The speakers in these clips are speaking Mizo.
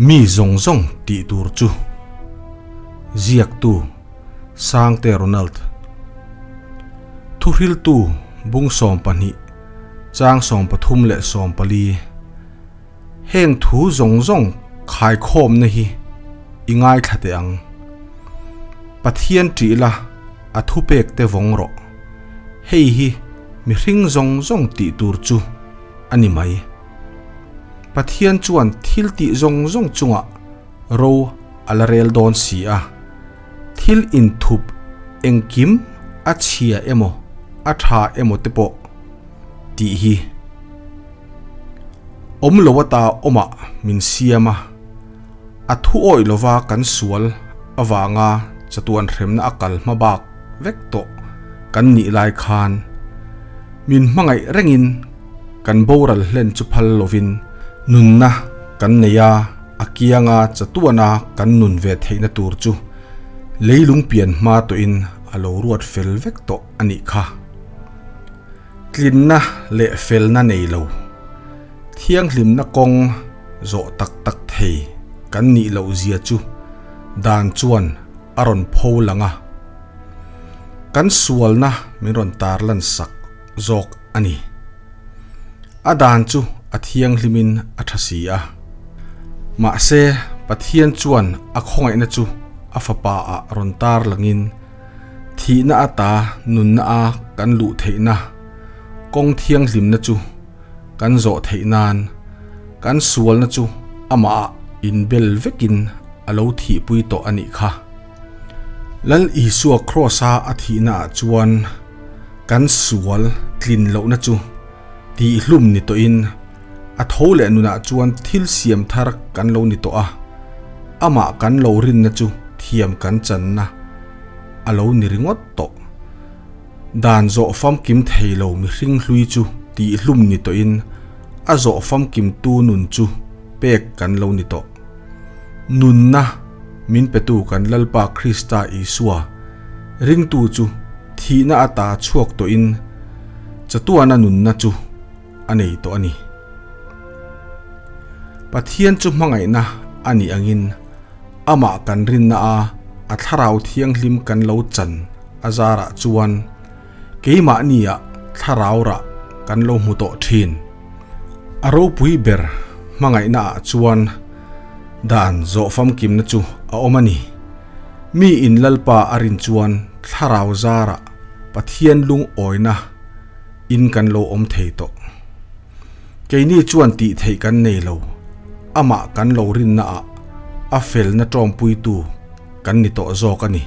Mi zawng zawng tih tur chu Ziaktu Sangte Ronald Thuhriltu bung 12 chang 13 leh 14 Heng thu zawng zawng khaikhawmna hi i ngaithla teh ang. Pathian ṭih la a thupek te vawng rawh. Hei hi mihring zawng zawng tih tur chu a ni mai. Pathian chuan thil tih zawng zawng chungah ro a la rel dawn si a, thil inthup engkim a chhia emaw a tha emaw te pawh tih hi awm lo ata awmah min siam a, a thu awih lova kan sual avanga chatuan hremna a kal hma bak vek tawh kan nih lai khan min hmangaih rengin kan boral hlen chu phal lovin nunna kan nei a, a kianga chatuana kan nun ve theihna tur chu leilung pian hma tawhin a lo ruat fel vek tawh a nih kha. Tlinna leh felna nei lo, thianghlimna kawng zawh tak tak thei kan nih loh zia chu dan chuan a rawn pho lang a, kan sualna min rawn tarlan sak zawk a ni. A dan chu a thianghlimin a tha si a. Mahse, Pathian chuan a khawngaihna chu a Fapa ah rawn tar langin thihna ata nunna a kan luh theihna kawng thianghlimna chu kan zawh theih nan kan sualna chu amah ah inbel vekin a lo thihpui tawh a nih kha. Lal Isua Kraws-a a thihna ah chuan kan sual tlin lohna chu tihhlum ni tawhin a tho leh nunah chuan thil siam thar kan lo ni tawh a, amah kan lo rinna chu thiam kan channa a lo ni ringawt tawh. Dan zawh famkim thei lo mihring hlui chu tihhlum ni tawhin a zawh famkimtu nun chu pek kan lo ni tawh. Nunna min petu kan Lalpa Krista Isua ringtu chu thihna ata chhuak tawhin chatuana nunna chu a nei tawh a ni. Pathian chu hmangaihna a nih angin amah kan rinna a a thlarau thianghlim kan lo chan a zarah chuan keimahnia thlarau rah kan lo hmu tawh thin. A ropui ber hmangaihna ah chuan dan zawh famkimna chu a awm a ni. Mi in Lalpa a rin chuan thlarau zarah Pathian lungawina in kan lo awm thei tawh. Keini chuan tih theih kan nei lo, amah kan lo rinna ah a felna tawmpuitu kan ni tawh zawk a ni.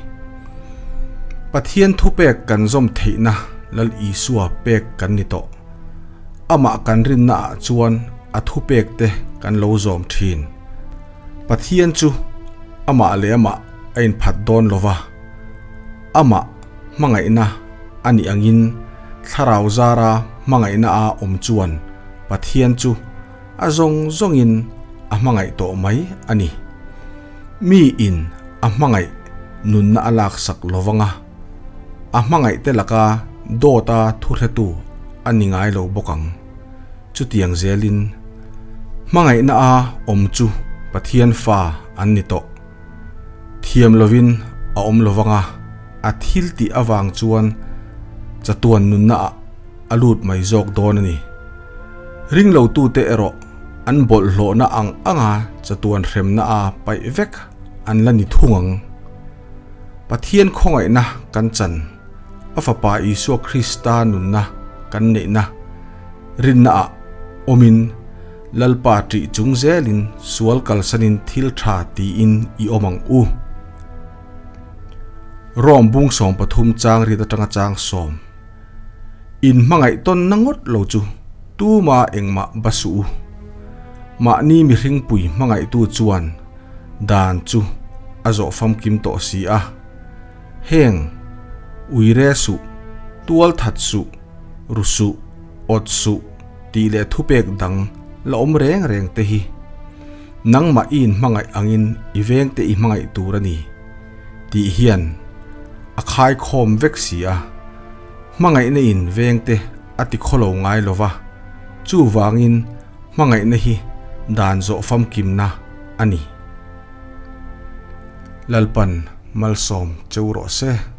Pathian thupek kan zawm theihna Lal Isua pek kan ni tawh. Amah kan rinna ah chuan a thupek te kan lo zawm thin. Pathian chu amah leh amah a inphat dawn lo va, amah hmangaihna a nih angin thlarau zara hmangaihna a awm chuan Pathian chu a zawng zawngin a hmangaih tawh mai a ni. Mi in a hmangaih nunna a laksak lo vang a, a hmangaih te laka dawta thuhretu a ni ngai lo bawk ang. Chutiang zelin hmangaihna a awm chu Pathian fa an ni tawh. Thiam lovin a awm lo vang a, a thil tih avang chuan chatuan nunna ah a lut mai zawk dawn a ni. Ringlotute erawh an bawlhhlawhna ang anga chatuan hremna a paih vek an la ni thung ang. Pathian khawngaihna kan chan, a Fapa Isua Krista nunna kan neihna rinna ah awmin Lalpa ṭih chung zelin sual kalsanin thil ṭha tiin i awm ang u. Rom bung 13 chang riat aṭanga chang 10. In hmangaih tawnna ngawt lo chu tuma engmah ba suh u. Mahni mihringpui hmangaihtu chuan dan chu a zawh famkim tawh si a. Heng, uire suh, tual that suh, ru suh, awt suh tih leh thupek dang la awm reng reng te hi nangmah i inhmangaih angin i vengte i hmangaih tur a ni tih hian a khaikhawm vek si a. Hmangaihna in vengte a ti khawlo ngai lo va, chuvangin hmangaihna hi dan zawh famkimna. a ni. Lalpan malsawm cheu rawh se.